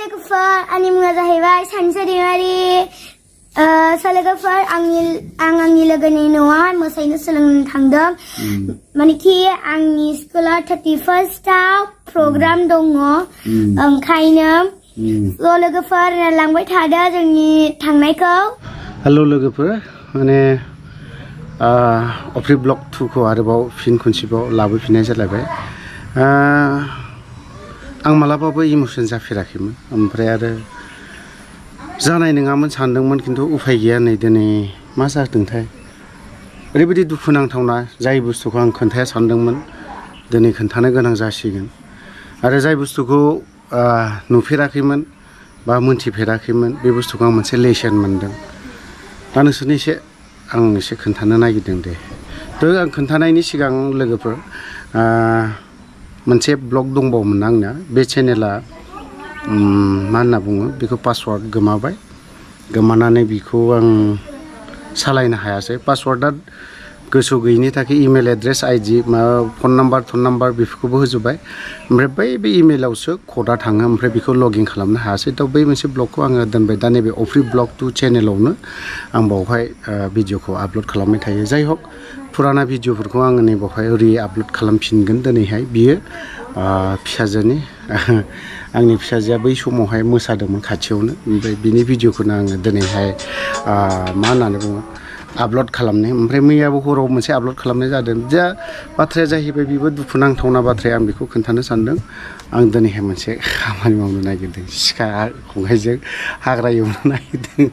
लोगोफोर आंनि मुङा जाहैबाय सानसुरिमारि लोगोफोर आंनि लोगोनि न'आव मोसानो सोलोंनो थांदों मानेखि आंनि स्कुला 31आव प्रग्राम दङ ओंखायनो लोगोफोर लांबाय थादो जोंनि थांनायखौ हेलो लोगोफोर माने अफ्रि ब्लग 2 खौ आरोबाव फिन खनसेबाव लाबोफिननाय जालायबाय आं मालाबाबो इमोसन जाफेराखैमोन ओमफ्राय आरो जानाय नङामोन सानदोंमोन खिन्थु उफाय गैया नै दिनै मा जादोंथाय ओरैबायदि दुखु नांथावना जाय बुस्थुखौ आं खोन्थाया सानदोंमोन दिनै खोन्थानो गोनां जासिगोन आरो जाय बुस्थुखौ नुफेराखैमोन बा मोनथिफेराखैमोन बे बुस्थुखौ आं मोनसे लेसन मोनदों दा नोंसोरनो आं एसे खोन्थानो नागिरदों दे थ' आं खोन्थानायनि सिगां लोगोफोर मोनसे ब्लग दंबावोमोन आंना बे चेनेला मा होनना बुङो बेखौ पासवार्ड गोमानानै बिखौ आं सालायनो हायासै पासवार्डआ गोसो गैयिनि थाखाय इमेल एड्रेस आइडि माबा फन नाम्बार बेफोरखौबो होजोबबाय ओमफ्राय बै इमेलावसो क'डआ थाङो ओमफ्राय बेखौ लगइन खालामनो हायासै थ' बै मोनसे ब्लगखौ आङो दोनबाय दा नैबे अफ्रि ब्लग 2 चेनेलावनो आं बावहाय भिडिअखौ आपल'ड खालामबाय थायो जाय हक फुराना भिडिअफोरखौ आङो नै बावहाय रि आपल'ड खालामफिनगोन दिनैहाय बियो फिसाजोनि आंनि फिसाजोआ बै समावहाय मोसादोंमोन खाथियावनो ओमफ्राय बिनि भिडिअखौनो आङो दिनैहाय मा होननानै बुङो आपल'ड खालामनो ओमफ्राय मैयाबो हराव मोनसे आपल'ड खालामनाय जादों दा बाथ्राया जाहैबाय बेबो दुखु नांथावना बाथ्राया आं बेखौ खोन्थानो सानदों आं दिनैहाय मोनसे खामानि मावनो नागिरदों सिखा खंखाइजों हाग्रा एवनो नागिरदों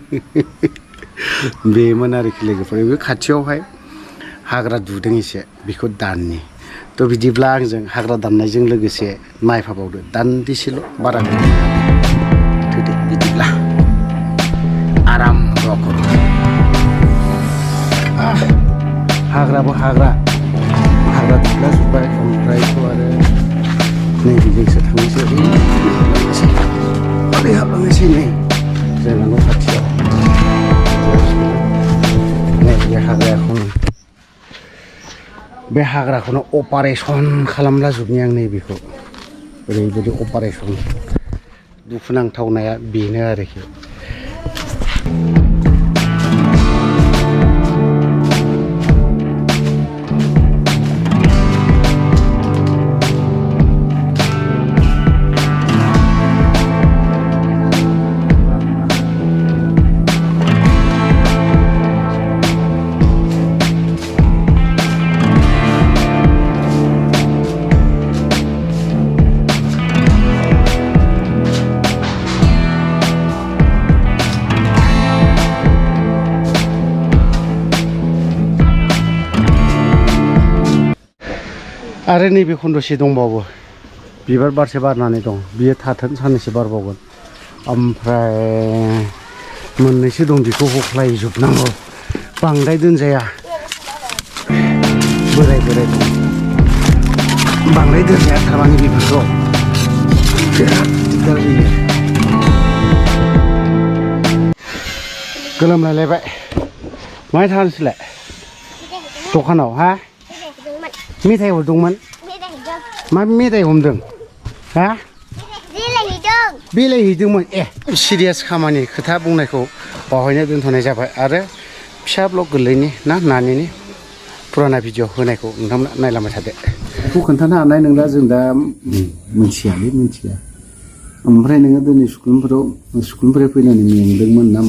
बेमोन आरोखि लोगोफोर बे खाथियावहाय हाग्रा दुदों एसे बेखौ दाननि थ' बिदिब्ला आंजों हाग्रा दाननायजों लोगोसे नायफाबावदो दान्दिसेल' बारा थोदो बिदिब्ला आराम रखम हाग्राबो हाग्रा दुब्ला जोब्बाय ओमफ्रायथ' आरो नैबेजोंसो थांनोसै ओरै हाबलांनोसै नै जोंना न' खाथियाव बे हाग्राखौनो अपारेसन खालामला जोबनि आं नैबेखौ ओरैबायदि अपारेसन दुखुनांथावनाया बेनो आरोखि आरो नैबे खन्द'से दंबावो बिबार बारसे बारनानै दं बियो थाथों साननैसो बारबावगोन ओमफ्राय मोननैसो दं बेखौ हख्लायजोबनांगौ बांद्राय दोनजाया बोराय दं बांद्राय दोनजाया थारमाने बेफोरखौ बिराद दिगदार जायो गोलोमलायलायबाय माहाय थांनोसैलाय दखानाव हा मेथाइ हरदोंमोन मा मेथाइ हमदों हा बेलायहैदोंमोन सिरियास खामानि खोथा बुंनायखौ बावहायनो दोनथ'नाय जाबाय आरो फिसा ब्लग गोरलैनि नानिनि फुराना भिडिअ होनायखौ नोंथांमोना नायलांबाय थादो बेखौ खोन्थानो हानाय नोंला जों दा मिथिया ओमफ्राय नोङो दिनै स्कुलनिफ्राय फैनानै मेंदोंमोन ना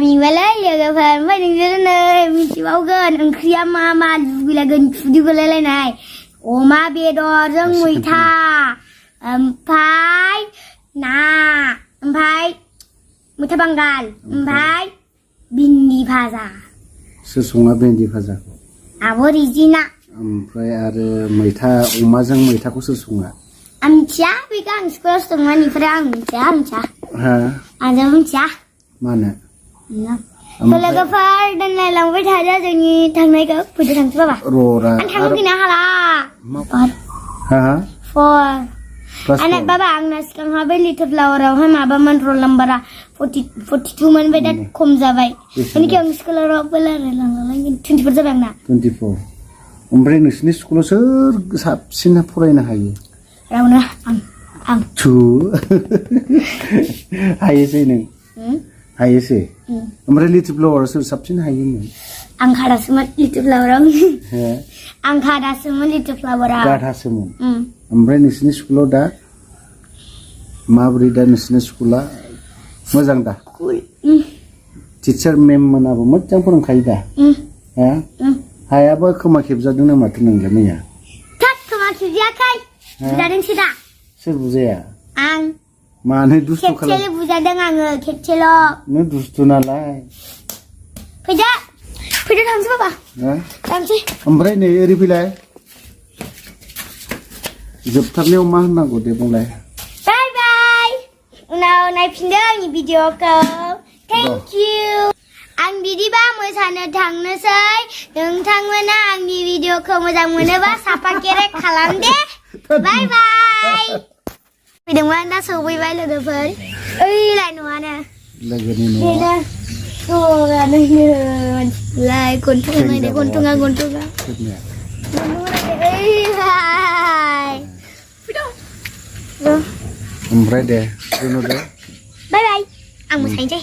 मेंबायलै लोगोफोर ओमफ्राय नोंसोर नै मिथिबावगोन ओंख्रिया मा लुगैलायगोन खुदै गलायलायनाय अमा बेदरजों मैथा ओमफ्राय ना ओमफ्राय मैथा बांगाल ओमफ्राय भिन्दि भाजा सोर सङा भिन्दि भाजाखौ आब' रिजिना ओमफ्राय आरो मैथा अमाजों मैथाखौ सोर सङा आं मिथिया बेखौ आं स्कुलावसो दंमोन बेनिफ्राय आं मिथिया आं मिथिया मानो लोगोफोर दोनलायलांबाय थादो जोंनि थांनायखौ फैदो थांसै बाबा र'रा आं थांनो फैनो हाला बाबा आंना सिगांहा बे लिटल फ्लावारावहाय माबामोन रल नाम्बारा 42 मोन दा खम जाबाय बेनिखाय आं स्कुलावबो रायलायलांनांगोन 24 जाबाय आंना 24 ओमफ्राय नोंसिनि स्कुलाव सोर साबसिन फरायनो हायो रावनो आं आं थु हायोसै नों हायोसै ओमफ्राय लिटिल फ्लावार सोर साबसिन हायोमोन आं खादासोमोन लिटिल फ्लावाराव हो आं खादासोमोन लिटिल फ्लावाराव गाधासोमोन ओमफ्राय नोंसिनि स्कुलाव दा माबोरै दा नोंसिनि स्कुला मोजां दा टिचार मेम मोनाबो मोजां फोरोंखायो दा हा हायाबो खोमा खेबजादोंनो माथो नोंलाय मैया थाद खोमा खेबजायाखै बुजादोंसो दा सोर बुजाया आं मानो दुस्थु खालाम खेबसेल' बुजादों आङो खेबसेल' नों दुस्थु नालाय फैदो थांसै बाबा थांसै ओमफ्राय नै ओरै फैलाय जोबथारनायाव मा होननांगौ दे बुंलाय बाय बाय उनाव नायफिनदो आंनि भिडिअखौ थेंक इउ आं बिदिबा मोसानो थांनोसै नोंथांमोना आंनि भिडिअखौ मोजां मोनोबा साफा गेरेक खालाम दे बाय बाय फैदोंमोन दा सौफैबाय लोगोफोर ओइलाय न'आनो लोगोनि न'आ लाय गन्थंआ नायदो गन्थंआ ओमफ्राय दे दोनहरदो बाय बाय आं मोसानोसै